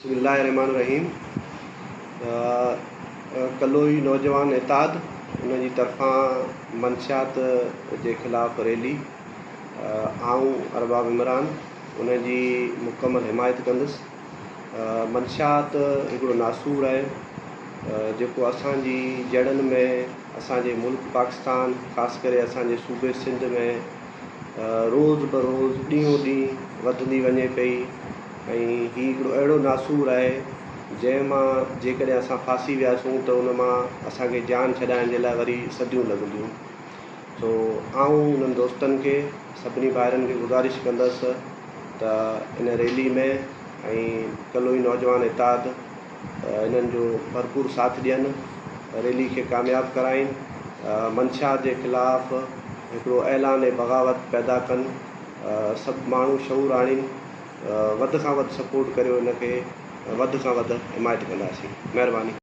بسم الله الرحمٰن الرحيم ڪلوئي نوجوان اتحاد ان جي طرفان منشيات جي خلاف ريلي آئون ارباب عمران ان جي مڪمل حمايت ڪندس منشيات هڪڙو ناسور آهي جيڪو اسان جي جڙن ۾ اسان جي ملڪ پاڪستان خاص ڪري اسان جي صوبي سنڌ ۾ روز بروز ڏينهون ڏينهن وڌندي وڃي پئي ۽ هي هڪڙو اهڙو ناسور آهي جنهن مان جيڪڏهن اسان ڦاسي وياسون ته ان مان اسان کي جان ڇڏائڻ جي لاء وري صديون لڳنديون. سو آئون انهن دوستن کي سڀني ڀائرن کي گذارش ڪندس ته ان ريلي ۾ ۽ ڪلوئي نوجوان اتحاد انهن جو ڀرپور ساٿ ڏين ريلي کي ڪامياب ڪرائين منشيات جي خلاف هڪڙو اعلان بغاوت پيدا ڪن سڀ ماڻهو شعور آڻين وڌ کان وڌ سپورٽ ڪريو ان کي وڌ کان وڌ حمايت ڪنداسين مهرباني.